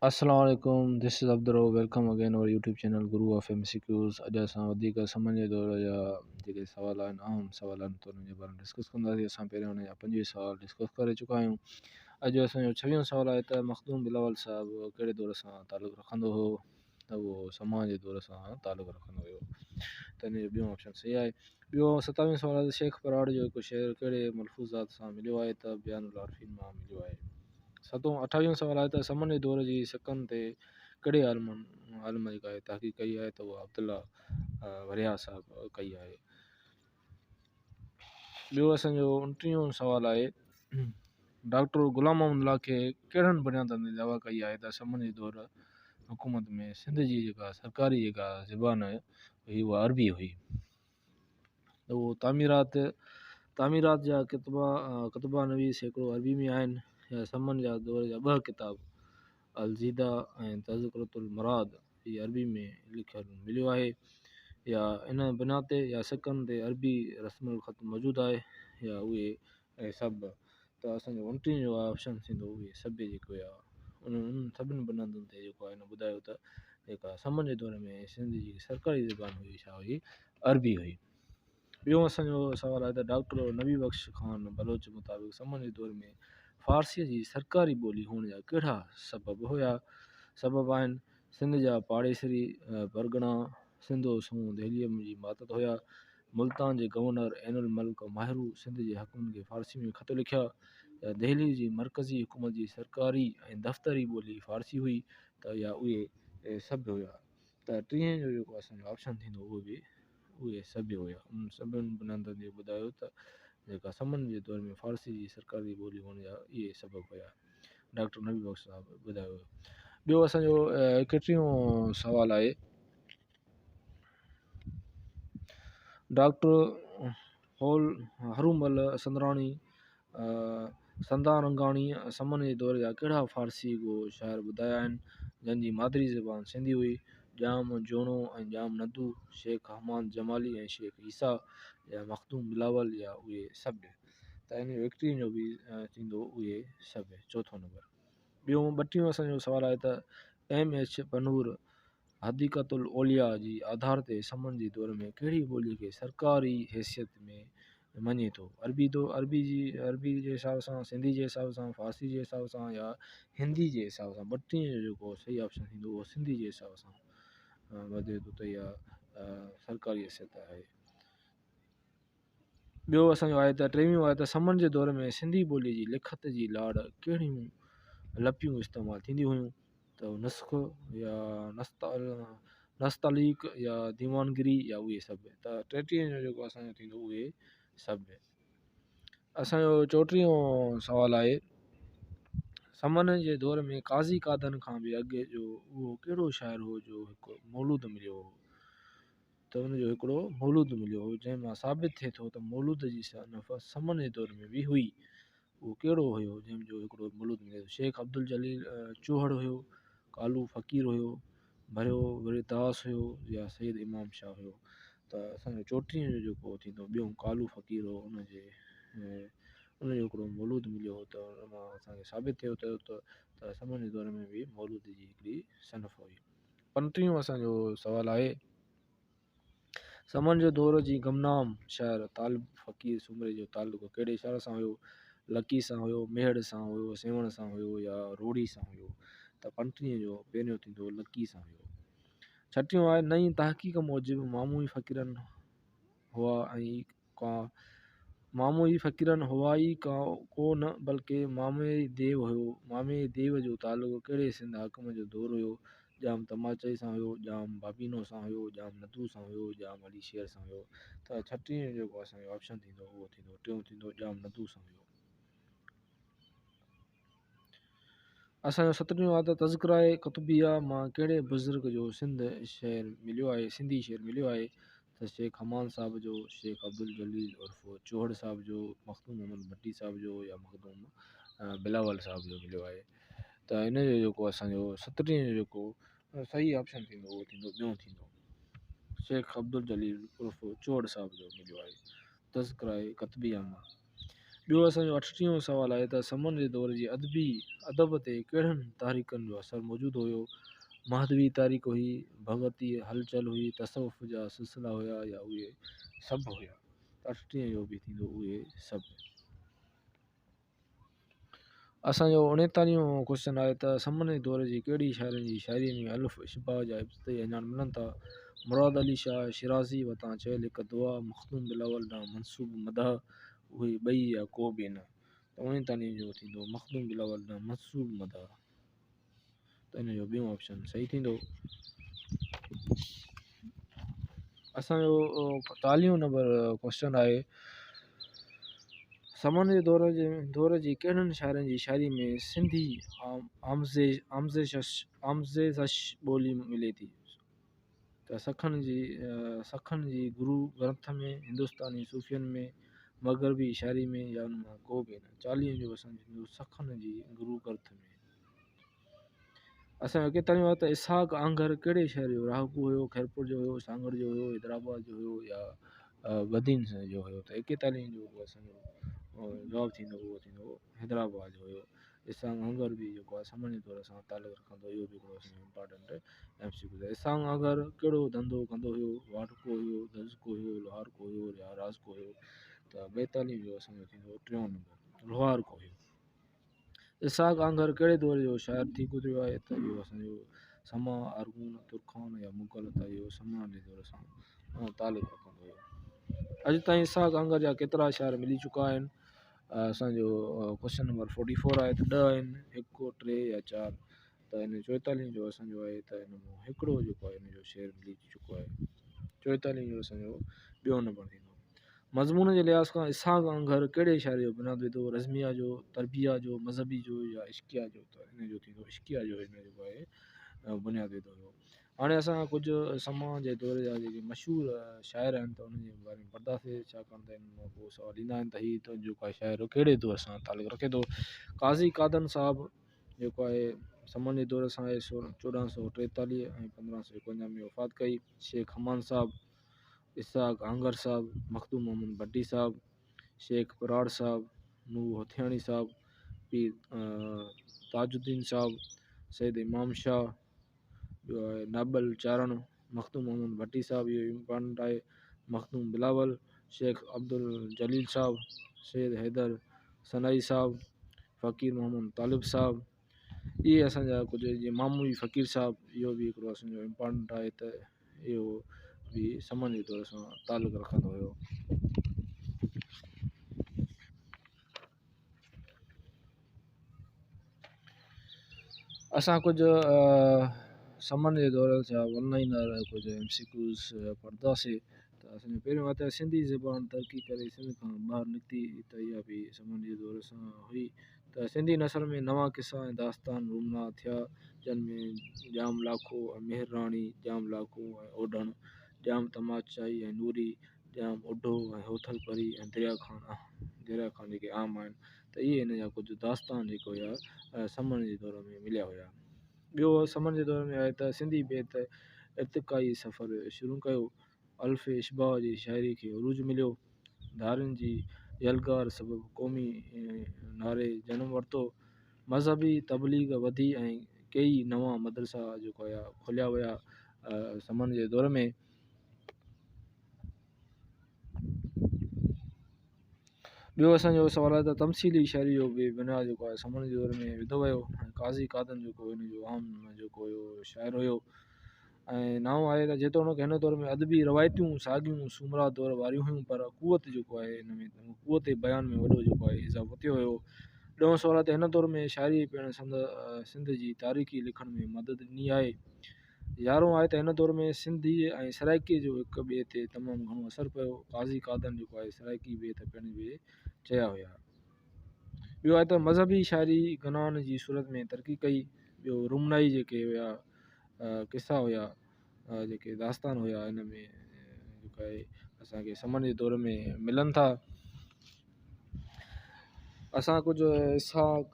السلام عليڪم this is Abdul Rauf welcome again our YouTube channel Guru of M C Qs اڄ اسان وڌيڪ سمن جي دور جا جيڪي سوال آهن اهم سوال آهن ته انهن جي باري ۾ ڊسڪس ڪنداسين اسان پهريان ان جا 25 سوال ڊسڪس ڪري چڪا آهيون اڄ اسان جو ڇويهون سوال آهي ته مخدوم بلاول صاحب ڪهڙي دور سان تعلق رکندو هو ته اهو سما جي دور سان تعلق رکندو هيو ته ان جو ٻيون آپشن صحيح آهي ٻيو ستاويهون سوال آهي ته شيخ پراڙ جو هڪ شعر ڪهڙي ملفوظات سان مليو آهي ته بيان العارفين مان مليو آهي ستون اٺاويهون سوال آهي ته سمن جي دور جي سڪن تي ڪهڙي عالمن عالم جيڪا آهي تحقيق ڪئي آهي ته اها عبدالله ورياهه صاحب ڪئي آهي. ٻيو اسان جو اڻٽيهون سوال آهي ڊاڪٽر غلام محمد لاکي ڪهڙن بنيادن تي دعويٰ ڪئي آهي ته سمن جي دور حڪومت ۾ سنڌ جي جيڪا سرڪاري جيڪا زبان هئي اها عربي هئي. ته اهو تعميرات تعميرات جا ڪتبا ڪتبا 90% عربي ۾ آهن يا سمن جا دور جا ٻه ڪتاب الزيده ۽ تذڪرة المراد هي عربي ۾ لکيل مليو آهي يا ان بنا تي يا سڪن تي عربي رسم الخط موجود آهي يا اهي سڀ ته اسان جو اڻٽيهه جو آپشن ٿيندو اهي سڀ جيڪو آهي انهن سڀني بنيادن تي جيڪو آهي هن ٻڌايو ته جيڪا سمن جي دور ۾ سنڌ جي سرڪاري زبان هئي ڇا هئي عربي هئي. ٻيو اسان جو سوال آهي ته ڊاڪٽر نبي بخش خان بلوچ مطابق سمن جي دور ۾ فارسيء جي سرڪاري ٻولي هئڻ جا ڪهڙا سبب هيا سبب آهن سنڌ جا پاڙيسري پرڳڻا سنڌو سون دهليء جي ماتحت هيا. ملتان جي گورنر عين الملڪ ماهرو سنڌ جي حاڪمن کي فارسي ۾ خط لکيا يا دهليء جي مرڪزي حڪومت جي سرڪاري ۽ دفتري ٻولي فارسي هئي ته يا اهي سڀ هيا ته ٽئين جو جيڪو اسان جو آپشن ٿيندو اهو به اهي سڀ هيا. انهن سڀني بنيادن تي ٻڌايو ته جيڪا سمن جي دور ۾ فارسي جي سرڪاري ٻولي هئڻ جا اهي سبب هيا. ڊاڪٽر نبي بخش صاحب ٻڌايو هيو. ٻيو اسان جو ايڪٽيهون سوال آهي ڊاڪٽر هول هرومل سندراڻي سندارنگاڻي سمن جي دور جا ڪهڙا فارسي گو شاعر ٻڌايا آهن جن جي مادري زبان سنڌي هئي ڄام جوڻو ۽ ڄام ندو شيخ حماد جمالي ۽ شيخ عيسيٰ يا مخدوم بلاول يا اهي سڀ ته ان جو ايڪٽيهه جو به ٿيندو اهي سڀ چوٿون نمبر ٻيو ٻٽيهون اسان جو سوال آهي ته ايم ايڇ پنهور حديقة الاولياء جي آڌار تي سمن جي دور ۾ ڪهڙي ٻولي کي سرڪاري حيثيت ۾ مڃي ٿو؟ عربي دو عربي جي عربي جي حساب سان سنڌي جي حساب سان فارسي جي حساب سان يا هندي جي حساب سان ٻٽيهه جو جيڪو صحيح آپشن ٿيندو اهو سنڌي جي حساب سان وڌي ٿو ته اها سرڪاري حيثيت آهي. ٻيو اسان جو آهي ته ٽيويهون آهي ته سمن جي دور ۾ سنڌي ٻولي جي لکت جي لاڙ ڪهڙيون لپيون استعمال ٿينديون هيون ته نسخ يا نستعليق يا ديوانگري يا اهي سڀ ته ٽيٽيهه جو جيڪو اسان جو ٿيندو اهي سڀ. اسان جو چوٽيهون سوال آهي سمن جي دور ۾ قاضي قادن کان به اڳ جو اهو ڪهڙو شاعر هو جو هڪ مولود مليو هو؟ ته ان جو هڪڙو مولود مليو هو، جنهن مان ثابت ٿئي ٿو ته مولود جي صنف سمن جي دور ۾ به هئي. اهو ڪهڙو هيو جنهن جو هڪڙو مولود مليو؟ شيخ عبدالجليل چوهڙ هيو، ڪالو فقير هيو، ڀريو وريداس هيو يا سيد امام شاهه هيو؟ ته اسان جو چوٽيهه جو جيڪو ٿيندو ٻيو ڪالو فقير هو ان جي ان جو هڪڙو مولود مليو هو ته ان مان اسان کي ثابت ٿيو ته سمن جي دور ۾ به مولود جي هڪڙي صنف هئي. پنٽيهون اسان جو سوال آهي، سمن جي دور جي گمنام شاعر طالب فقير سومري جو تعلق ڪهڙي شهر سان هيو؟ لڪي سان هيو، ميهڙ سان هيو، سيوهڻ سان هيو يا روهڙي سان هيو؟ ته پنٽيهه جو پهريون ٿيندو لڪي سان هيو. ڇٽيهون آهي، نئين تحقيق موجب ماموئي فقيرن هئا ۽ ڪا ماموئي فقيرن هئا ئي ڪو نه بلڪه ماميئي ديو هيو. ماميئي ديو جو تعلق ڪهڙي سنڌ حاڪم جو دور هيو؟ ڄام تماچائي سان هيو، ڄام بابينو سان هيو، ڄام ندو سان هيو، ڄام علي شير سان هيو؟ ته ڇٽيهين جو جيڪو اسان جو آپشن ٿيندو اهو ٿيندو ٽيون ٿيندو ڄام ندو سان هيو. اسان جو سترهيون آهي ته تذڪره قطبيه مان ڪهڙي بزرگ جو سنڌ شعر مليو آهي سنڌي شعر مليو آهي ته شيخ حمان صاحب جو، شيخ عبدالجليل عرف چوهڙ صاحب جو، مخدوم محمد ڀٽي صاحب جو يا مخدوم بلاول صاحب جو مليو آهي ته ان جو جيڪو اسان جو سترهين جو جيڪو صحيح آپشن ٿيندو اهو ٿيندو ٻيون ٿيندو شيخ عبدالجليل عرف چوهڙ صاحب جو مليو آهي تذڪره قطبيه مان. ٻيو اسان جو اٺٽيهون سوال آهي ته سمن جي دور جي ادبي ادب تي ڪهڙن تحريڪن جو اثر موجود هيو؟ مهدوي تحريڪ هئي، ڀڳتي هلچل هئي، تصوف جا سلسلا هيا يا اهي سڀ هيا؟ ته اٺٽيهه جو به ٿيندو اهي سڀ. اسان جو اڻيتاليهون ڪوشچن آهي ته سمن جي دور جي ڪهڙي شاعرن جي شاعريء ۾ الف اشباع جا ابتدائي اهڃاڻ ملن ٿا؟ مراد علي شاهه شيرازي وٽان چيل هڪ دعا، مخدوم بلاول ڏانهن منسوب مدح، اهي ٻئي يا ڪو به نه. ته اڻيتاليهون جو ٿيندو مخدوم بلاول ڏانهن منسوب مدح. ته ان جو ٻيون آپشن صحيح ٿيندو. اسان جو چاليهون نمبر ڪوشچن آهي سمن جي دور جي دور جي ڪهڙن شاعرن جي شاعري ۾ سنڌي آمزش آمزش ٻولي ملي ٿي ته سکن جي سکن جي گرو گرنٿ ۾ هندستاني صوفين ۾ مغربي شاعري ۾ يا ان مان ڪو به نه چاليهن جو اسان جو سکن جي گرو گرنٿ ۾ اسان کي ڪيترن وقت اسحاق آنگر ڪهڙي شهر جو رهاڪو هيو خيرپور جو هيو سانگهڙ جو هيو حيدرآباد جو هيو يا بدين جو هيو ته ايڪيتاليهن جو اسان جو جواب ٿيندو اهو ٿيندو حيدرآباد جو هيو اسحاق آنگر به جيڪو آهي سمن جي دور سان تعلق رکندو هيو اهو به هڪڙو اسان جو امپارٽنٽ ايم سي ڪيو آهي اسحاق آنگر ڪهڙو ڌنڌو ڪندو هيو واڍڪو هيو درزڪو هيو لوهارڪو هيو يا رازڪو هيو ته ٻائيتاليهن جو اسان جو ٿيندو ٽيون نمبر لوهارڪو هيو اسحاق آنگر ڪهڙي دور جو شاعر ٿي گذريو آهي ته اهو اسان جو سما، ارغون، ترخان يا مغل ته اهو سما جي دور سان تعلق رکندو هيو. اڄ تائين اسحاق آنگر جا ڪيترا شعر ملي چڪا آهن؟ اسان جو ڪوشچن نمبر فورٽي فور آهي ته ڏهه آهن، هڪ، ٽي يا چار ته ان چوئيتاليهه جو اسان جو آهي ته ان مان هڪڙو جيڪو آهي ان جو شعر ملي چڪو آهي. چوئيتاليهه جو اسان جو ٻيو نمبر ٿيندو. مضمون جي لحاظ کان اسحاق آنگهر ڪهڙي شاعري جو بنياد وڌو؟ رزميه جو، طربيه جو، مذهبي جو يا عشقيه جو؟ ته ان جو ٿيندو عشقيه جو هن جيڪو آهي بنياد وڌو هيو. هاڻي اسان ڪجهه سما جي دور جا جيڪي مشهور شاعر آهن ته انهن جي باري ۾ پڙهنداسين ڇاڪاڻ ته انهن مان پوء سوال ايندا آهن ته هي جيڪو آهي شاعر ڪهڙي دور سان تعلق رکي ٿو. قاضي قادن صاحب جيڪو آهي سمن جي دور سان آهي سو 1443 ۽ 1551 ۾ وفات ڪئي. شيخ حمان صاحب، اسحاق آنگر صاحب، مخدوم محمد ڀٽي صاحب، شيخ پراڙ صاحب، نوح هوٿياڻي صاحب، پير تاج الدين صاحب، سيد امام شاهه، ٻيو آهي نابل چارڻ، مخدوم محمد ڀٽي صاحب اهو امپارٽنٽ آهي، مخدوم بلاول، شيخ عبدالجليل صاحب، سيد حيدر سنائي صاحب، فقير محمد طالب صاحب، اهي اسان جا ڪجهه جيئن ماموئي فقير صاحب اهو به هڪڙو اسان جو امپارٽنٽ آهي ته اهو به سمن جي دور سان تعلق رکندو هيو. اسان ڪجهه سمن جي دور جا ون لائنر ڪجهه ايم سي ڪيوز پڙهنداسين ته اسان جو پهريون آهي ته سنڌي زبان ترقي ڪري سنڌ کان ٻاهر نڪتي ته اها به سمن جي دور سان هئي ته سنڌي نثر ۾ نوان قصا ۽ داستان رونما ٿيا، جن ۾ ڄام لاکو ۽ مهر راڻي، ڄام لاکو ۽ اوڍڻ، ڄام تماچائي ۽ نوري، ڄام اڍو ۽ هوٿل پري ۽ دريا خان دريا خان جيڪي عام آهن ته اهي هن جا ڪجهه داستان جيڪي هيا سمن جي دور ۾ مليا هيا. ٻيو سمن جي دور ۾ آهي ته سنڌي بيت ارتقائي سفر شروع ڪيو. الف اشباع جي شاعري کي عروج مليو. ڌارين جي يلغار سبب قومي نعري جنم ورتو. مذهبي تبليغ وڌي ۽ ڪيئي نوان مدرسا جيڪو هيا کوليا ويا سمن جي دور ۾. ٻيو اسان جو سوال آهي ته تمثيلي شاعري جو به بنياد جيڪو آهي سمن جي دور ۾ وڌو ويو ۽ قاضي قادن جيڪو هن جو عام جيڪو هيو شاعر هيو ۽ نائون آهي ته جيتوڻيڪ هن دور ۾ ادبي روايتون ساڳيون سومرا دور واريون هيون پر قوت جيڪو آهي هن ۾ قوت بيان ۾ وڏو جيڪو آهي اضافو ٿيو هيو. ڏهون سوال آهي ته هن دور ۾ شاعري پڻ سنڌ جي تاريخي لکڻ ۾ مدد ڏني آهي. يارهون آهي ته هن دور ۾ سنڌي ۽ سرائيڪيء جو هڪ ٻئي تي تمام گهڻو اثر پيو. قاضي قادن جيڪو آهي سرائيڪي بيت پڻ به چيا هيا. ٻيو آهي ته مذهبي شاعري گنان جي صورت ۾ ترقي ڪئي. ٻيو رومنائي جيڪي هيا قصا هيا جيڪي داستان هيا ان ۾ جيڪو آهي اسان کي سمن جي دور ۾ ملن ٿا. اسان ڪجهه اسحاق.